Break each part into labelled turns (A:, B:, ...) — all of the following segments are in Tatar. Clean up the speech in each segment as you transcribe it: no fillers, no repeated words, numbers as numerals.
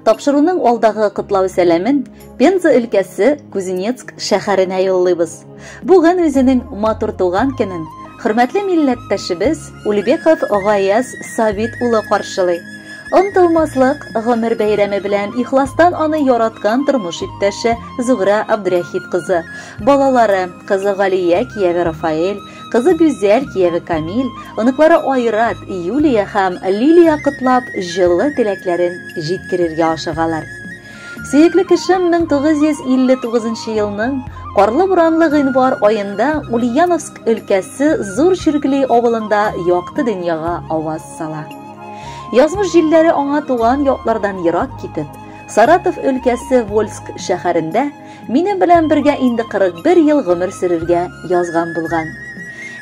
A: Тапшыруның алдагы котлау сәламен Пенза өлкәсе Кузнецк шәһәренә юллыйбыз. Бүген үзенең матур туган көнен хөрмәтле милләттәшебез Ульбеков Гаяз Сабит улы каршылый. Онытылмаслык гомер бәйрәме белән ихластан аны яраткан тормыш иптәше Зугра Абдрәхит кызы, балалары, кызы Галия, кияве Рафаэль, кызы Гүзәл, кияве Камил, оныклары Айрат, Юлия һәм Лилия котлап, җылы теләкләрен җиткерергә ашыгалар. Сөекле кешем 1959 елның карлы-буранлы гыйнвар аенда Ульяновск өлкәсе Зур Чиркли авылында якты дөньяга аваз сала. Язмыш җилләре аңа туган яклардан ерак китеп, Саратов өлкәсе Вольск шәһәрендә минем белән бергә инде 41 ел гомер сөрергә язган булган.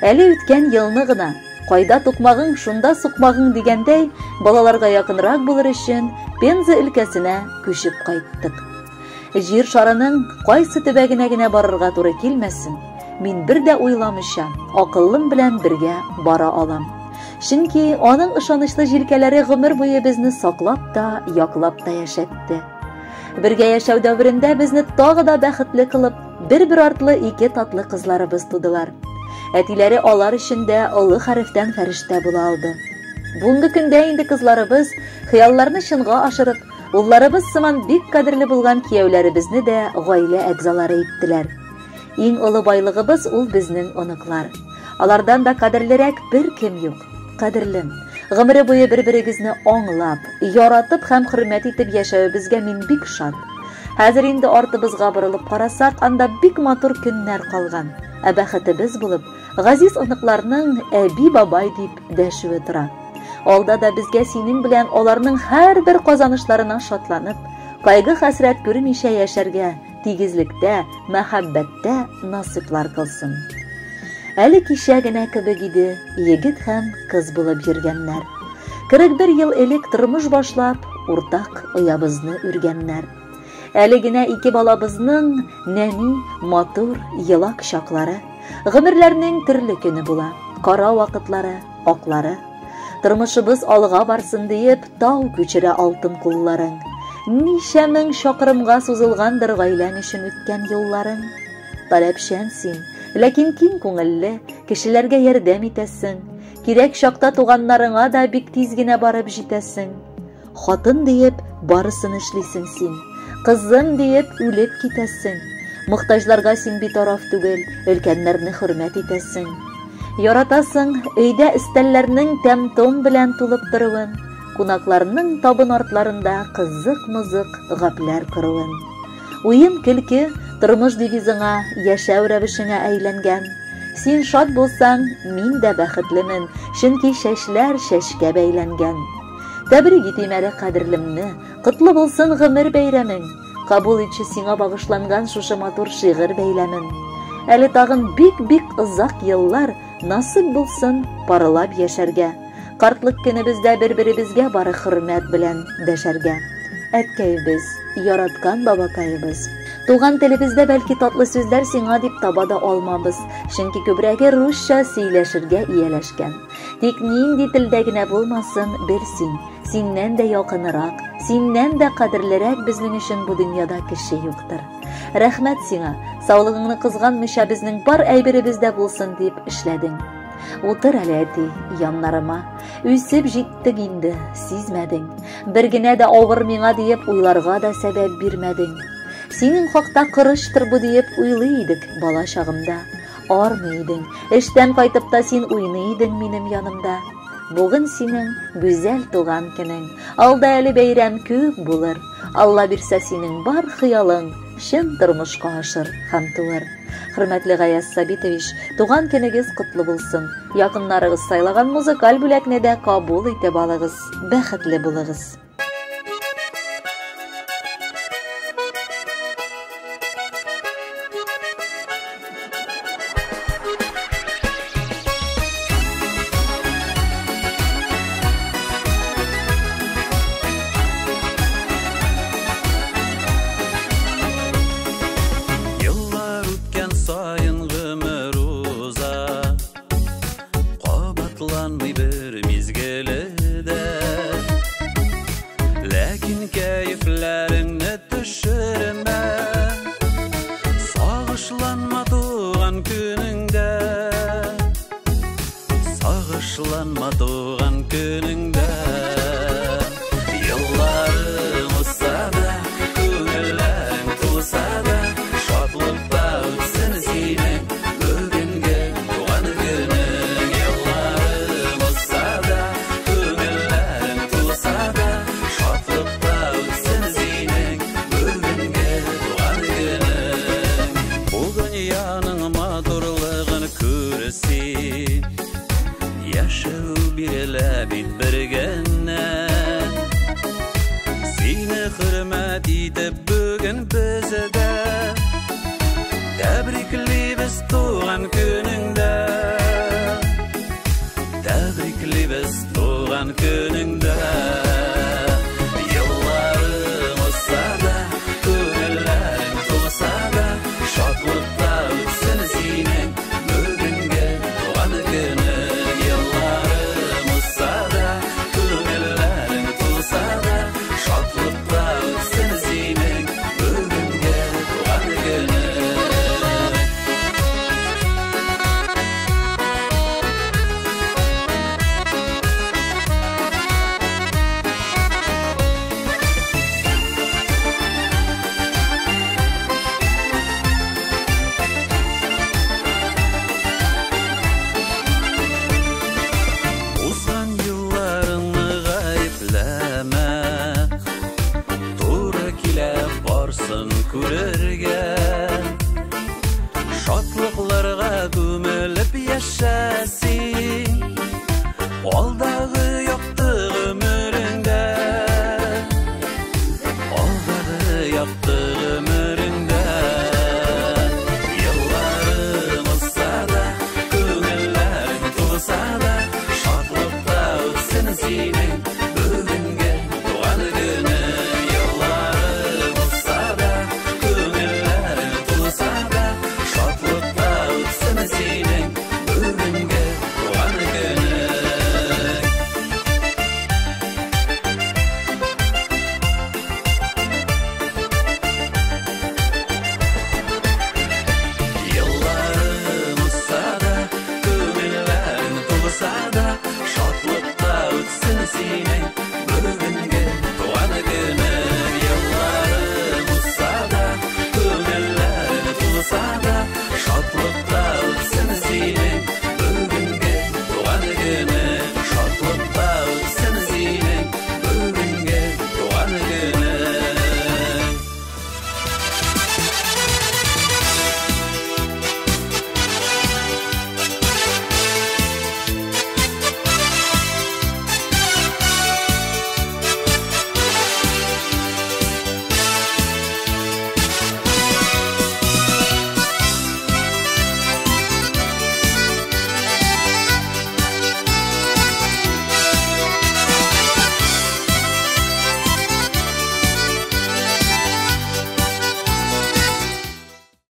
A: Әле үткән елны гына, кайда тукмагың, шунда сукмагың дигәндәй, балаларга якынрак булыр өчен Пенза өлкәсенә күчеп кайттык. Җир шарының кайсы төбәгенә генә барырга туры килмәсен, мин бер дә уйламыйча, акыллым белән бергә бара алам. Чөнки аның ышанычлы җилкәләре гомер буе безне саклап та, яклап та яшәтте. Бергә яшәү дәверендә безне тагы да бәхетле кылып, бер-бер артлы ике татлы кызларыбыз тудылар. Әтиләре алар өчен дә олы хәрефтән фәрештә була алды. Бүгенге көндә инде кызларыбыз хыялларны чынга ашырып, улларыбыз сыман бик кадерле булган кияүләребезне дә гаилә әгъзалары иттеләр. Иң олы байлыгыбыз ул безнең оныклар. Алардан да кадерлерәк бер кем юк. Кадерлем, гомере буе бер-берегезне аңлап, яратып һәм хөрмәт итеп яшәвебезгә мин бик шат. Хәзер инде артыбызга борылып карасак, анда бик матур көннәр калган. Ә бәхетебез булып, газиз оныкларның әби-бабай дип дәшүе тора. Алда да безгә синең белән аларның һәрбер казанышларына шатланып, кайгы-хәсрәт күрмичә яшәргә, тигезлектә, мәхәббәттә насыйплар кылсын. Әле кичә генә кебек иде, егет һәм кыз булып йөргәннәр. 41 ел элек тормыш башлап, уртак оябызны үргәннәр. Әле генә ике балабызның нәни, матур, елак чаклары. Гомерләрнең төрле көне була. Кара вакытлары, аклары. Тормышыбыз алга барсын диеп, тау күчерә алтын кулларың. Ничә мең чакрымга сузылгандыр гаиләң өчен үткән юлларың. Таләпчән син, ләкин киң күңелле, кешеләргә ярдәм итәсең. Кирәк чакта туганнарыңа да бик тиз генә барып җитәсең. Хатын диеп, барысын эшлисең син. Кызым диеп, үлеп китәсең. Мохтаҗларга син битараф түгел, өлкәннәрне хөрмәт итәсең. Яратасың өйдә өстәлләрнең тәм-том белән тулып торуын, кунакларның табын артларында кызык-мызык гәпләр коруын. Уен-көлке тормыш девизыңа, яшәү рәвешеңә әйләнгән. Син шат булсаң, мин дә бәхетлемен, чөнки чәчләр чәчкә бәйләнгән. Тәбрик итим әле кадерлемне, котлы булсын гомер бәйрәмең. Кабул итче сиңа багышланган шушы матур шигырь бәйләмен. Әле тагын бик-бик озак еллар насыйп булсын парлап яшәргә. Картлык көнебездә бер-беребезгә бары хөрмәт белән дәшәргә. Әткәебез, яраткан бабакаебыз. Туган телебездә бәлки татлы сүзләр сиңа дип таба да алмабыз, чөнки күбрәге русча сөйләшергә ияләшкән. Тик нинди телдә генә булмасын, бел син, синнән дә якынрак, синнән дә кадерлерәк безнең өчен бу дөньяда кеше юктыр. Рәхмәт сиңа, саулыгыңны кызганмыйча безнең бар әйберебез дә булсын дип эшләдең. Утыр әле, әти, яннарыма. Үсеп җиттек инде, сизмәдең. Бер генә дә авыр миңа диеп уйларга да сәбәп бирмәдең. Синең хакта корычтыр бу диеп уйлый идек бала чагымда. Армый идең, эштән кайтып та син уйный идең минем янымда. Бүген синең гүзәл туган көнең. Алда әле бәйрәм күп булыр. Алла бирсә синең бар хыялың чын тормышка ашыр һәм тулыр. Хөрмәтле Гаяз Сабитович, туган көнегез котлы булсын. Якыннарыгыз сайлаган музыкаль бүләкне дә кабул итеп алыгыз. Бәхетле булыгыз.
B: Еллар үткән саен гомер уза, кабатланмый бер мизгеле дә. Син.